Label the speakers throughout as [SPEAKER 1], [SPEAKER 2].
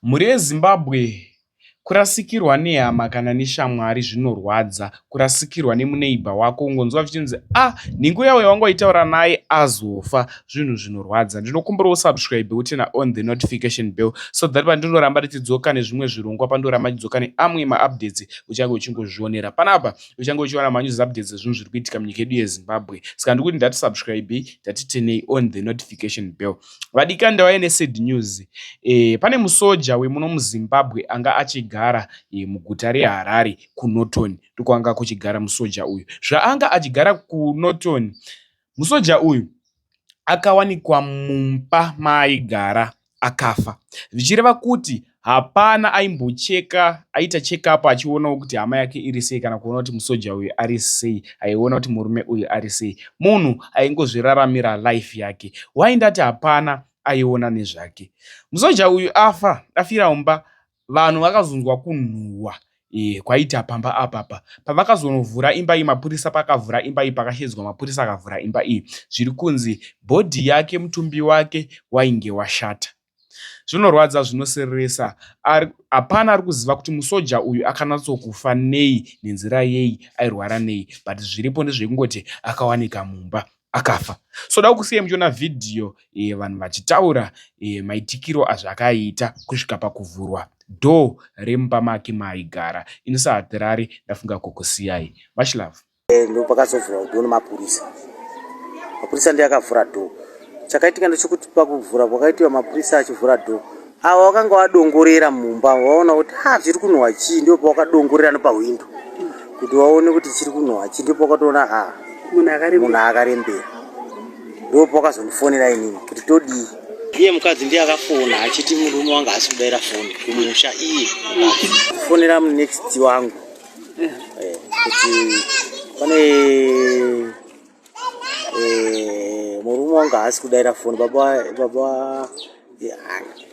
[SPEAKER 1] Mhuri yeZimbabwe kurasikirwa nehama kana neshamwari zvinorwadza. Kurasikirwa nemuneighbour wako ungonzwa zvichinzi ah nhingi uya uya wanga uchitaura naye azofa zvinhu zvinorwadza. Ndinokumbirawo usubscribe uturn on the notification bell so that pandinoramba ndichidzoka nezvimwe zvirongwa pandoramba ndichidzoka neamwe maupdates uchange uchingozvionera. Panapa uchange uchiwana manews updates ezvinhu zviri kuitika munyika yedu yeZimbabwe. Saka ndikuti ndati subscribe ndati turn on the notification bell. Vadikani ndauya nesad news. Pane musoja wemuno muZimbabwe anga achigara muguta reHarare kuNorton. Ndokwanga kuchigara musoja uyu. Zvaanga achigara kuNorton, musoja uyu akawanikwa mumba maaigara akafa. Zvichireva kuti hapana aimbocheka aita check up achionawo kuti hama yake iri sei kana kuona kuti musoja uyu ari sei, aiona kuti murume uyu ari sei. Munhu aingozviraramira life yake. Waindati hapana aiona nezvake. Musoja uyu afa, afira mumba, vanhu vakazonzwa kunhuhwa kwaita pamba apapa. Pavakazonovhura imba iyi mapurisa pakavhura imba iyi pakashedzwa mapurisa akavhura imba iyi zviri kunzi body yake mutumbi wake wainge washata. Zvinorwadza zvinosiririsa hapana ari kuziva kuti musoja uyu akanatsokufa nei nenzira yei airwara nei but zviripo ndezvekungoti akawanika mumba akafa. So da kusiyai muchiona vhidhiyo vanhu vachitaura maitikiro azvakaita kusvika pakuvhurwa door remumba make maaigara. Ini saHatirari ndafunga kukusiyai. Much love.
[SPEAKER 2] Ndopakazovhurwa door nemapurisa. Mapurisa ndiye akavhura door. Chakaitika ndechekuti pakuvhura kwakaitiwa mapurisa achivhura door, ava vakanga vadongorera mumba vaona kuti ha chiri kunhuhwa chii, ndipo pavakadongorera nepahwindo kuti vaone kuti chiri kunhuhwa chii, ndipo vakatoona ha munhu akarembera. Ndipo pavakazondifonera inini kuti todii. Iye mukadzi ndiye akafona achiti murume wangu haasi kudaira foni kumusha, iye kufonera munext wangu kuti pane murume wangu haasi kudaira foni, baba baba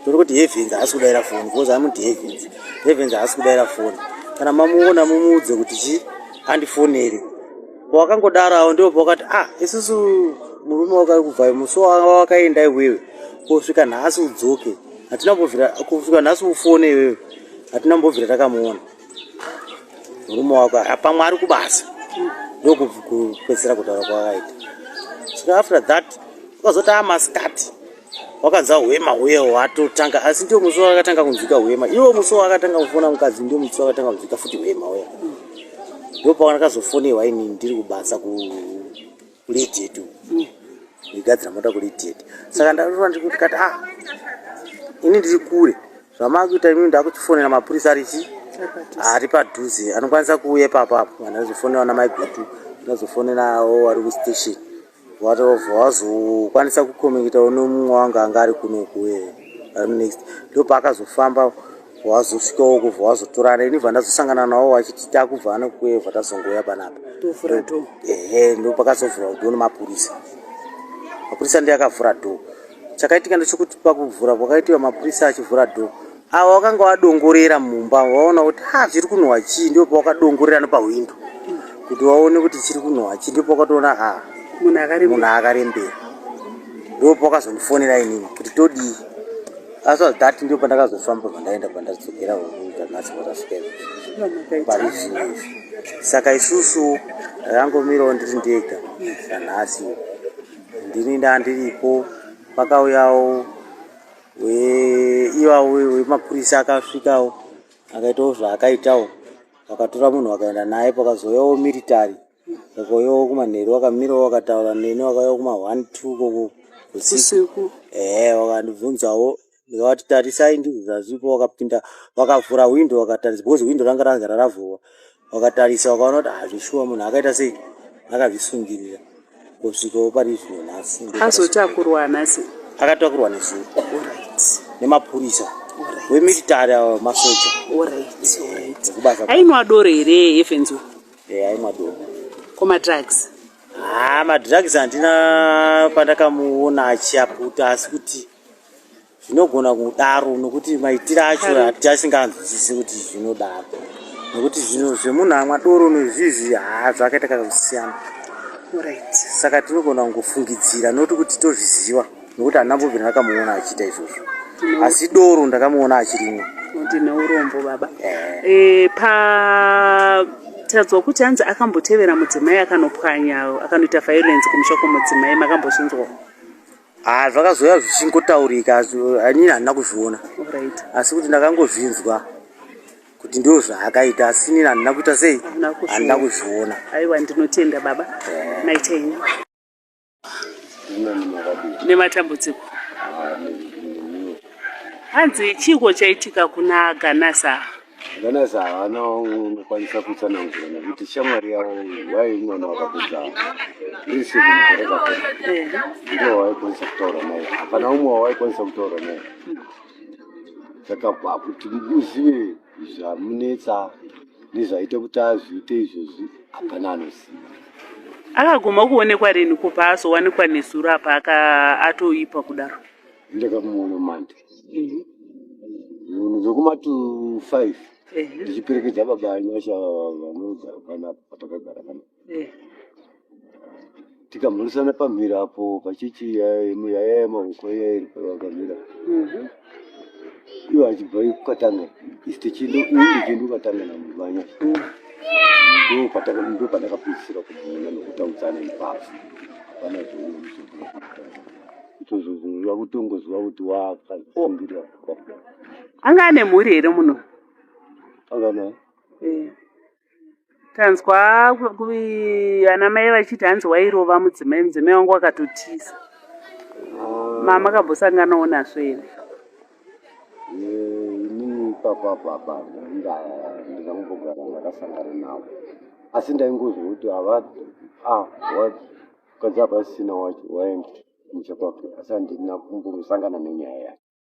[SPEAKER 2] tori kuti Heavens haasi kudaira foni because amuti Heavens, Heavens haasi kudaira foni. Kana mamuona mumuudze kuti chi andifonere. Wakangodaro avo ndipo pawakati ah isusu murume wako ari kubva musi wakaenda iwewe kusvika nhasi udzoke, hatina kumbobvira kusvika nhasi ufone iwewe, hatina kumbobvira takamuona murume wako, pamwe ari kubasa. Ndokupedzisira kutaura kwakaita. Saka after that wakazoti amasikati wakanzwa hwema huye watotanga, asi ndio musi wakatanga kunzwika hwema. Iwo musi wakatanga kufona mukadzi ndio musi wakatanga kunzwika futi hwema uya. Ndipo pandakazofonerwa inini ndiri kubasa kuLeadgate, ndigadzira mota kuLeadgate. Saka ndarova ndikati ah ini ndiri kure, zvamakuita imimi ndakuchifonera mapurisa arichi ari padhuze anokwanisa kuuya ipapo apo. Ndazofonera vana Maigutu, ndazofonerawo vari kustation, watobva wazokwanisa kucommunicatawo nemumwe wangu anga ari kunoku ari next. Ndopaakazofamba wazosvikawo kubva wazotorana, ini bva ndazosangana navo vachiti takubva nekuevha tazongouya panapa. Ehe, ndopakazovhurwa door nemapurisa. Mapurisa ndiye akavhura door. Chakaitika ndechekuti pakuvhura kwakaitiwa mapurisa achivhura door, ava vakanga vadongorera mumba vaona kuti ha chiri kunhuhwa chii, ndipo pavakadongorera nepahwindo kuti vaone kuti chiri kunhuhwa chii, ndipo vakatoona ha munhu akarembera. Ndipo pavakazondifonera inini kuti todii. After that ndipo pandakazofamba pandaenda pandadzokera nhasi patasvika izvozvi pari zvino izvi. Saka isusu ndakangomirawo ndiri ndega nanhasi, ndini ndandiripo. Pakauyawo ivavo wemapurisa akasvikawo akaitawo zvaakaitawo, vakatora munhu vakaenda naye. Pakazouyawo military, vakauyawo kumanheru vakamirawo vakataura neni, vakauya kuma 1 2 koko usiku, ehe, vakandibvunzawo ndikavati tarisai ndizvo zvazvipo. Vakapinda vakavhura hwindo vakatarisa because hwindo ranga ragara ravhurwa, vakatarisa vakaona kuti hazvishuwa munhu akaita sei akazvisungirira kusvikawo pari zvino nhasi.
[SPEAKER 3] Azotakurwa nhasi?
[SPEAKER 2] Akatakurwa nezuro nemapurisa wemilitary ava masoja.
[SPEAKER 3] Ainwa doro here Heavens?
[SPEAKER 2] Aimwa doro.
[SPEAKER 3] Ko madrugs?
[SPEAKER 2] Ha, madrugs handina pandakamuona achiaputa, asi kuti zvinogona kudaro nokuti maitiro acho hatiasinganzwisisi kuti zvinodaro, nokuti zvino zvemunhu amwa doro nezvizvi haa zvakaita kakusiyana. Saka tinogona kungofungidzira noti kuti tozviziva nokuti handina mbobvira ndakamuona achiita izvozvo. Asi doro ndakamuona achirimwa.
[SPEAKER 3] Ndine urombo baba. E, pa tadzwa kuti hanzi akambotevera mudzimai akanopwanya akanoita violence kumusha kwomudzimai makambozvinzwa?
[SPEAKER 2] Ah, zvakazouya zvichingotaurika, inini handina kuzviona.
[SPEAKER 3] Alright.
[SPEAKER 2] Asi kuti ndakangozvinzwa kuti ndizvo zvaakaita, asi inini handina kuita sei?
[SPEAKER 3] Handina kuzviona.
[SPEAKER 2] Handina kuzviona.
[SPEAKER 3] Aiwa, ndinotenda baba. Maita henyu. Nematambudziko. Hanzi chiiko chaitika kuna Ganasa?
[SPEAKER 4] Ganasa havana unokwanisa kutsanangura nekuti shamwari yavo wai mwana wakapedza ndiri seven gore kapera ndiwo waikwanisa kutaura naye, hapana umwe wawaikwanisa kutaura naye. Saka kuti uzive zvamunetsa nezvaita kuti azviite izvozvi, hapana anoziva.
[SPEAKER 3] Akaguma kuonekwa rini kubva azowanikwa nezuro apa aka atoipa kudaro?
[SPEAKER 4] Ndakamuona mande munhu zvekumatu 5 ndichiperekedza baba Anyasha vanogara panapa patakagara panapa. Tikamhoresana pamhiri apo pachechi yaya yemaoko iya iri pakamira. Ivo achibva kukatanga, isi tichienda, ini ndichienda kukatanga naVanyasha. Ndo pandakapedzisira kumuona nokutaudzana ipapo. Hapana zvokutozoziva kutongoziva kuti wakasungirira.
[SPEAKER 3] Anga ane mhuri here muno?
[SPEAKER 4] Angana.
[SPEAKER 3] Tanzwa ana mai vachiti hanzi wairova mudzimai, mudzimai wangu akatotiza. Mama makambosanganawo nazvo here?
[SPEAKER 4] Inini ipapo apo apa ndinangogara ndakasangana navo, asi ndaingozwa kuti hava mukadzi hapasisina wacho, waenda kumusha kwake, asi handina kumbosangana nenyaya yacho.